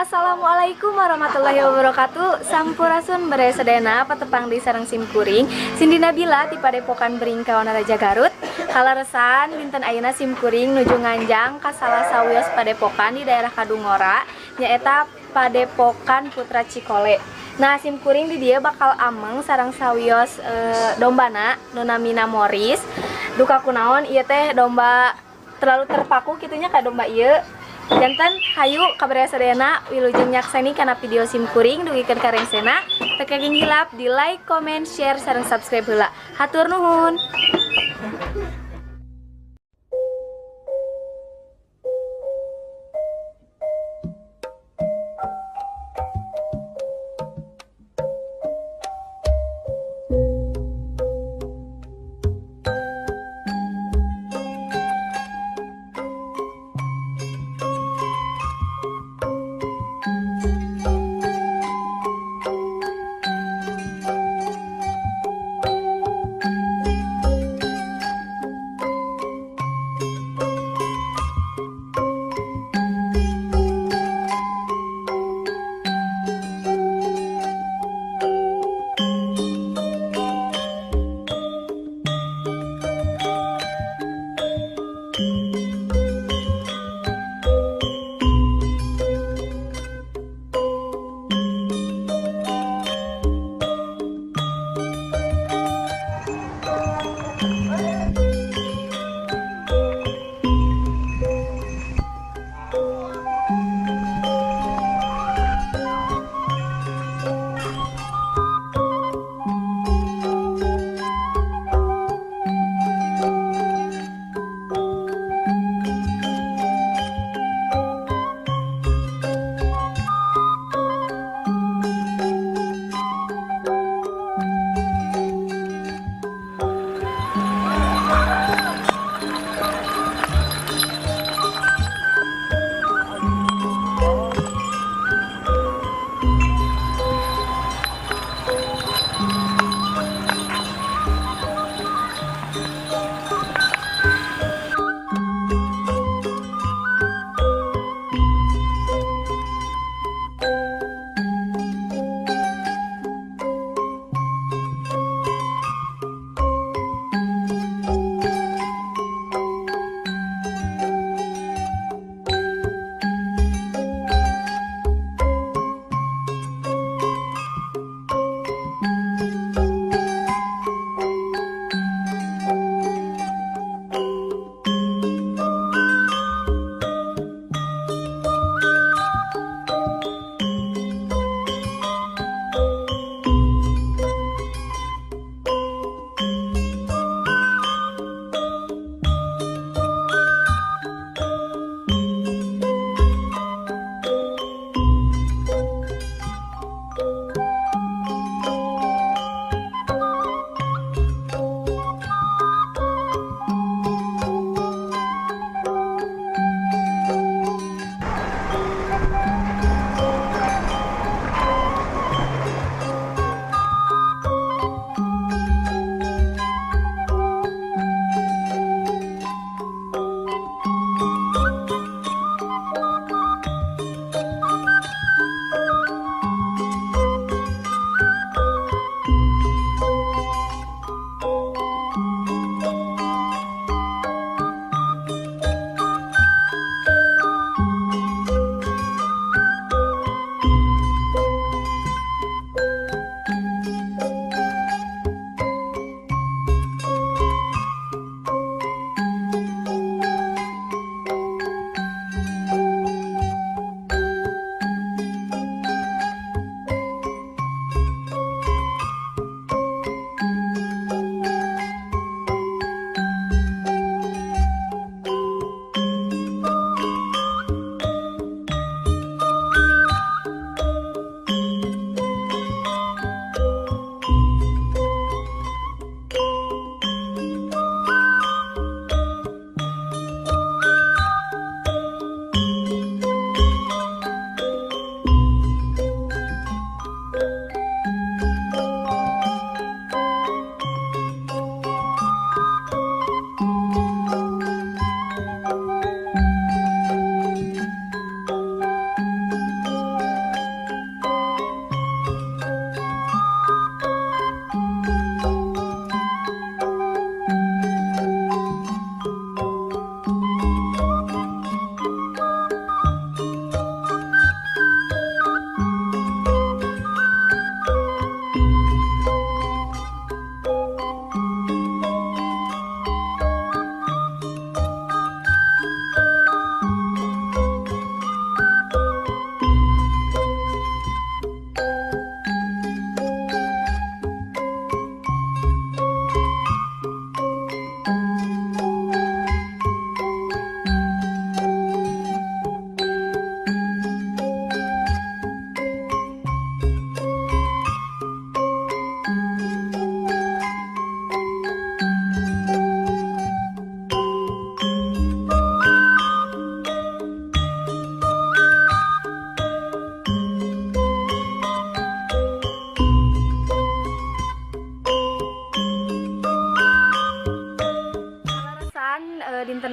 Assalamualaikum warahmatullahi wabarakatuh. Sampurasun baraya sadayana, patepang deui sareng sim kuring Cindy Nabila ti Padepokan Beringka Wanaraja Garut. Kaleresan dinten ayeuna sim kuring nuju nganjang ka salah sawios padepokan di daerah Kadungora, nyaeta Padepokan Putra Cikole. Nah, sim kuring di dieu bakal ameng sareng sawios dombana nu namina Morris. Duka kunaon ieu teh domba terlalu terpaku kitu nya ka domba ieu. Janten hayu ka baraya sadayana wilujeng nyakseni kana video sim kuring dugikeun ka rengsena. Teu kenging hilap di like, comment, share sareng subscribe heula. Hatur nuhun.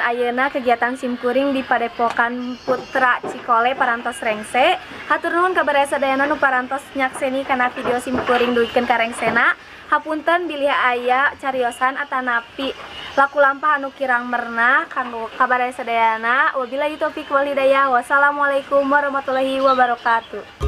ayeuna kegiatan simkuring di Padepokan Putra Cikole parantos rengse. Hatur nuhun ka baraya sadayana nu parantos nyakseni kana video simkuring dugikeun ka rengsena. Hapunten bilih aya cariosan atanapi laku lampah anu kirang merenah kanggo ka baraya sadayana. Wabillahi taufik wal hidayah. Wassalamualaikum warahmatullahi wabarakatuh.